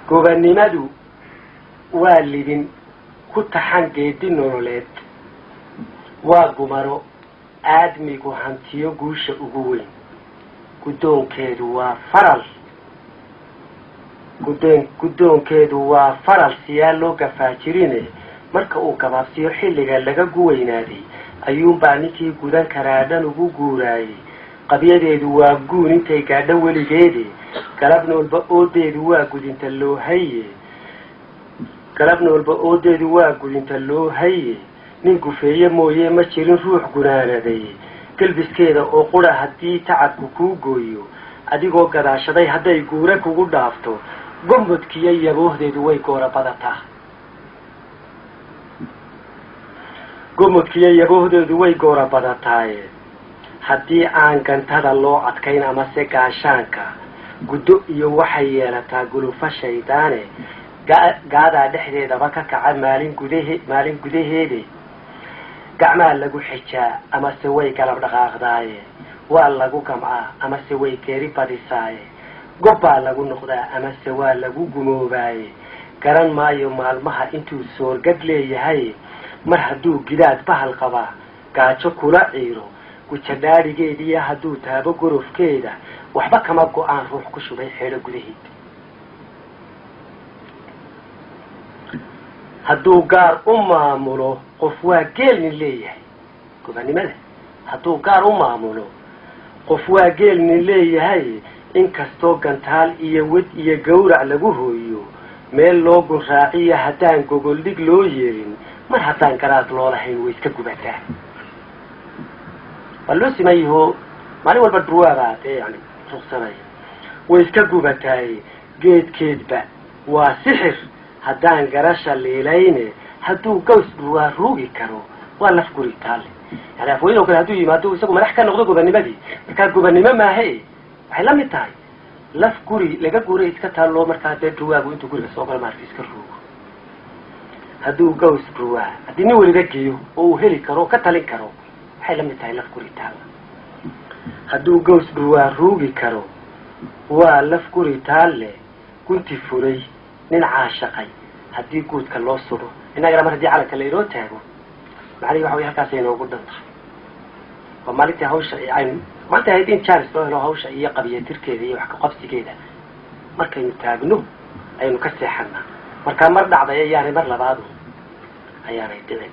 Gobannimadu waa libin ku taxan geedi nololeed, waa gumaro aadmigu hantiyo guusha ugu weyn. Guddoonkeedu waa faral, guddoonkeedu waa faral siyaa loo gafaajirine. Marka uu gabaabsiyo xilliga laga guweynaaday, ayuunbaa ninkii gudan karaa dhan ugu guuraayey. Qabyadeedu waa guun intay gaadho weligeede, galab noolba oodeedu waa gudinta loo haye, galab noolba oodeedu waa gudinta loo haye. Nin gufeeye mooye ma jirin ruux gunaanaday. Gelbiskeeda oo qura haddii tacabku kuu gooyo, adigoo gadaashaday hadday guure kugu dhaafto, gomodkiiyo yaboohdeedu way goora badataa. Gomodkiiyo yaboohdeedu way goora badataaye. Haddii aan gantada loo adkayn amase gaashaanka, guddo iyo waxay yeelataa gulufa shaydaane. Gaadaa dhexdeedaba ka kaca maalin gudahe, maalin gudaheede. Gacmaa lagu xijaa amase way galab dhaqaaqdaaye, waa lagu gamcaa amase way geeri badisaaye, gobbaa lagu noqdaa amase waa lagu gumoobaaye. Garan maayo maalmaha intuu soorgad leeyahay, mar hadduu gidaad bahal qabaa gaajo kula ciiro, gujadhaadhigeediiyo hadduu taabo gorofkeeda, waxba kama go-aan ruux ku shubay xeedho gudaheed. Hadduu gaar u maamulo qof waa geelnin leeyahay. Gobannimada hadduu gaar u maamulo qof waa geelnin leeyahay. Inkastoo gantaal iyo wed iyo gawrac lagu hooyo, meel loo gunraaciyo haddaan gogoldhig loo yeelin, mar haddaan garaad loo lahayn way iska gubataa. Waa loo siman yahoo maalin walba dhurwaabaa dee yani ruqsanaya, way iska gubataay. Geedkeedba waa sixir haddaan garasha liilayne, hadduu gaws dhurwaa ruugi karo waa laf guri taale. Yani afweyn oo kale hadduu yimaado isagu madax ka noqdo gobanimadii, markaa gobannimo maahe, waxay la mid tahay laf guri laga guuray iska taalloo. Markaa dee dhurwaagu intuu guriga soo galo maarka iska ruugo. Hadduu gaws dhurwaa, haddii nin weliba geeyo oo uu heli karo oo ka talin karo, waxay la mid tahay laf guri taalla. Hadduu gaws dhurwaa ruugi karo waa laf guri taalle. Gunti furay nin caashaqay haddii guudka loo sugo, innagana mar haddii calanka la inoo taago, macnihi waxa wey halkaasay inoogu dhan tahay. Waa maalintii hawsha aynu maalintai ahayd in janis loo helo hawsha iyo qabiyatirkeeda iyo wax kaqabsigeeda. Markaynu taagno aynu ka seexanaa, markaa mar dhacday ayaanay mar labaadu ayaanay dhicin.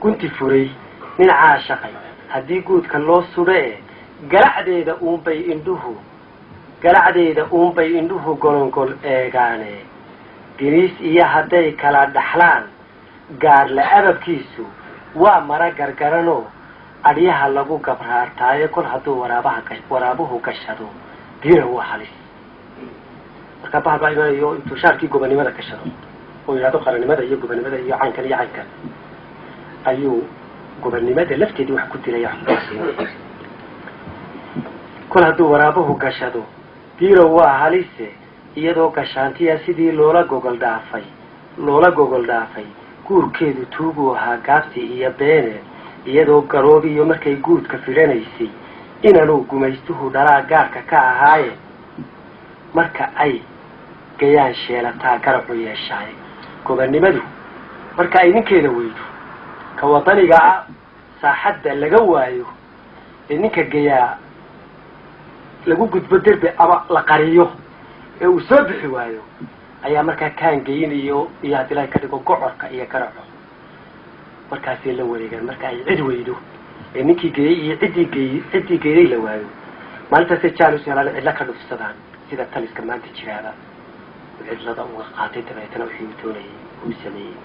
Gunti furay nin caashaqay haddii guudka loo sudho e, galacdeeda uunbay indhuhu, galacdeeda uunbay indhuhu golongol eegaane. Giniis iyo hadday kala dhaxlaan gaarla ababkiisu waa mara gargaranoo adhyaha lagu gabraartaayo. Kol hadduu waraabaha waraabuhu gashado diina waa halis. Markaa bahal baa imanayo intuu shaarkii gobannimada gashado oo yidhahdo qarannimada iyo gobannimada iyo caynkan iyo caynkan, ayuu gobannimada lafteedii wax ku dilaya, wax ku. Kol hadduu waraabuhu gashado diirow waa halise. Iyadoo gashaantiya sidii loola gogol dhaafay, loola gogol dhaafay, guurkeedu tuuguu ahaa gaabsi iyo beene. Iyadoo garoobiyo markay guudka fidhanaysay, inanuu gumaystuhu dhalaa gaarka ka ahaaye. Marka ay gayaan sheelataa garacu yeeshaaye. Gobannimadu marka ay ninkeeda weydo, ka wadaniga ah saaxadda laga waayo, ee ninka gayaa lagu gudbo derbi ama la qariyo ee uu soo bixi waayo, ayaa markaa kaan geyin iyo haddii laha ka dhigo gocorka iyo garaco markaasay la wareegaan. Marka ay cid weydo ee ninkii geeyey iyo ciddii geeyey, ciddii geeyday la waayo, maalintaasay jaanus helaan cidla ka dhufsadaan, sida taliska maanta jiraaba cidlada uga qaatay, dabeetana wixii uu doonayay uu sameeyey.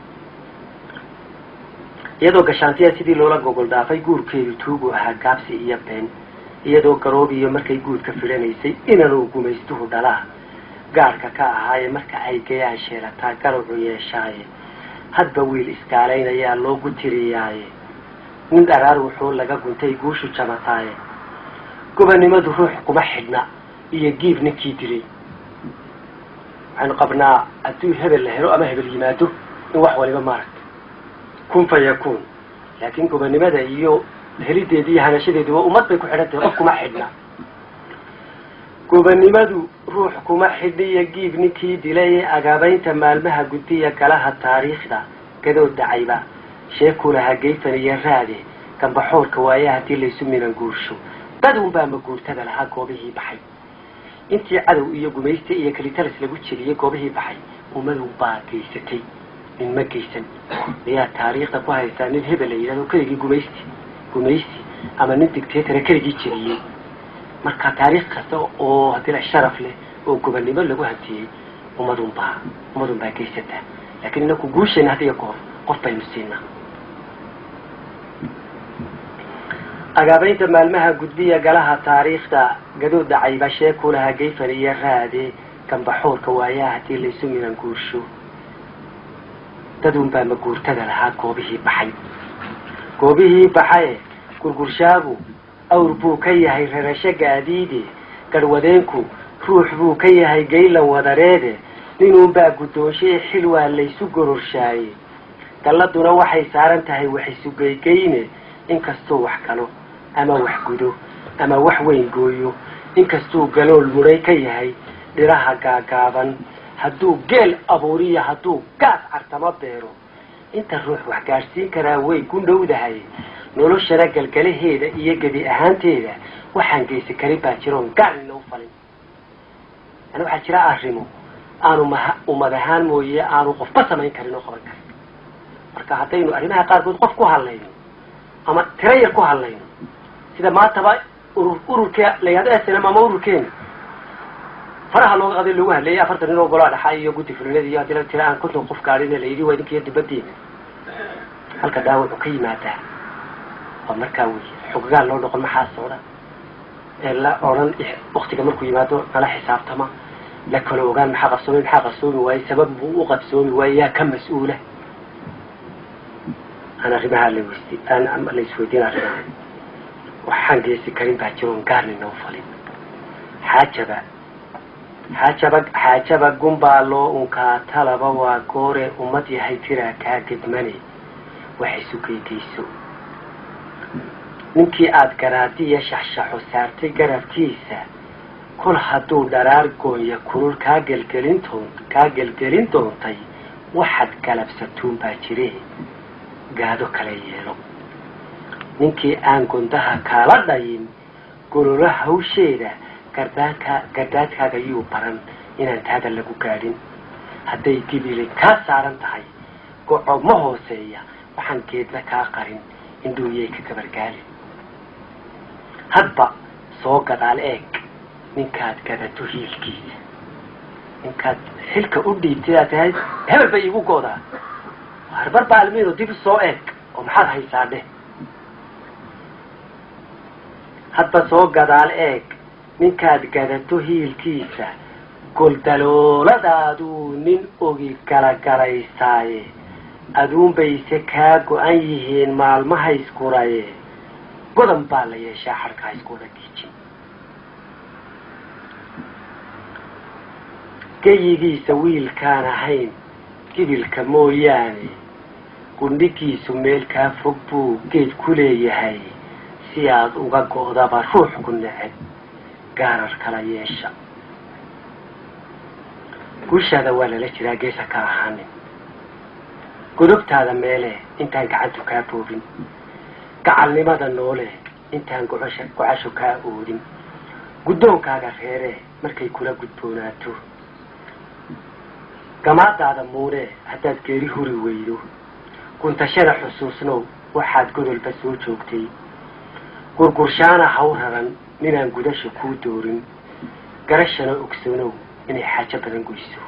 Iyadoo gashaantiya sidii loola gogol dhaafay, guurkeedu tuugu ahaa gaabsi iyo been. Iyadoo garoobiyo markay guudka fidhanaysay, inanuu gumaystuhu dhalaa gaarhka ka ahaaye. Marka ay gayaan sheelataa garacu yeeshaaye. Hadba wiil iskaalaynayaa loogu tiriyaaye, nin dharaar wuxuu laga guntay guushu jabataaye. Gobannimadu ruux kuma xidhna iyo giib ninkii dilay. Waxaynu qabnaa hadduu hebel la helo ama hebel yimaado in wax waliba maaragta kun fa yakuun, laakiin gobannimada iyo helideedi iyo hanashadeeduba ummad bay ku xidhan tahay, qof kuma xidhna. Gobannimadu ruux kuma xidhiya giib ninkii dilay. Agaabaynta maalmaha gudbiya galaha taariikhda gadood dhacayba sheekuu lahaa geyfan iyo raade. Gambaxoorka waaya haddii laysu minan guursho, dad unbaa maguurtada lahaa goobihii baxay. Intii cadow iyo gumaysta iyo kalitalis lagu jeliyey goobihii baxay, ummadun baa geysatay, nin ma geysan. Miyaa taariikhda ku haystaa nin hebel la yidhahdo keligii gumaysti ama nin dictatora keligii jeliyey? Marka taariikh kasta oo haddii la sharaf leh oo gobannimo lagu hantiyey, ummadun baa geysata. Laakiin inaku guusheena had iyo goor qof baynu siinaa. Agaabaynta maalmaha gudbiya galaha taariikhda gadood dhacayba sheekuu lahaa geyfan iyo raade. Gambaxoorka waayaa haddii laysu minan guursho, dadunbaa maguurtada lahaa goobihii baxay. Goobihii baxaye gurgurshaagu awr buu ka yahay rarasho gaadiide, garhwadeenku ruux buu ka yahay gaylan wadareede. Ninuunbaa guddoonshe xil waa laysu gororshaayey, galladuna waxay saaran tahay wax isugeygeyne. Inkastuu wax galo ama wax gudo ama wax weyn gooyo, inkastuu galool mudhay ka yahay dhiraha gaagaaban, hadduu geel abuuriyo, hadduu gaas cartamo beero, inta ruux wax gaadhsiin karaa way gundhowdahay. Noloshana galgalaheeda iyo gebi ahaanteeda waxaan geysan karin baa jiroon gaarina u falin. Yani waxaa jira arrimo aanu maha ummad ahaan mooye aanu qofba samayn karin oo qaban karin. Marka haddaynu arrimaha qaarkood qof ku hadlayno ama tiro yar ku hadlayno, sida maantaba ururka la yihahdo SNM ama ururkeena faraha looga qaday loogu hadleeyay 40 nin oo golaa dhaxa iyo guddi fulineed, iyo haddii tira aan 50 qof gaadhin la yidhi waa idinkiyo dibadiina, halka dhaawacu ka yimaadaa waa markaa wey xogagaal loo noqon maxaa socda ee la odhan. Waktiga markuu yimaado nala xisaabtama, la kala ogaan maxaa qabsoomay, maxaa qabsoomi waayey, sabab buu u qabsoomi waayey, yaa ka mas-uula. Aan arrimaha laweysti aan la isweydiin arrimaha. Waxaan geesi karin baa jiroon gaarnina u falin. Xaajaba gunbaa loo unkaa talaba waa goore. Ummad yahay tiraa kaa gedmane, wax isu geygeyso. Ninkii aada garaadiya shaxshaxo saartay garabkiisa, kol hadduu dharaar goonya kulul kaa gelgelin doontay, waxaad galabsatuun baa jire, gaado kala yeelo. Ninkii aan gondaha kaala dhayin gololo hawsheeda, gardaanka gardaadkaaga yuu baran inaan taada lagu gaadhin. Hadday gibili kaa saaran tahay goco ma hooseeya, waxaan geedna kaa qarin indhuuyay ka gabargaalin. Hadba soo gadaal eeg ninkaad gadato hiilkiisa. Ninkaad xilka u dhiibtay aad tahay hebel bay iigu go'daa, harbar baa almiino, dib soo eeg oo maxaad haysaa dheh. Hadba soo gadaal eeg ninkaad gadato hiilkiisa, goldalooladaaduu nin ogi galagalaysaaye, aduunbayse kaa go-an yihiin maalmahaysguraye. Godan baa la yeeshaa xadhka hayskuula giijin. Geyigiisa wiilkaan ahayn gibilka mooyaane, gundhigiisu meel kaa fog buu geed ku leeyahay. Si aad uga go'daba ruux ku neceb gaarar kala yeesha. Guushaada waa lala jiraa, geesa ka ahaanin. Godobtaada meele intaan gacantu kaa boobin, gacalnimada noole intaan gocasho kaa oodin, guddoonkaaga reere markay kula gudboonaato, gamaadaada muune haddaad geeri huri weydo, guntashada xusuusnow waxaad godolba soo joogtay. Gurgurshaana haw raran ninaan gudasha kuu doorin, garashana ogsoonow inay xaajo badan goyso.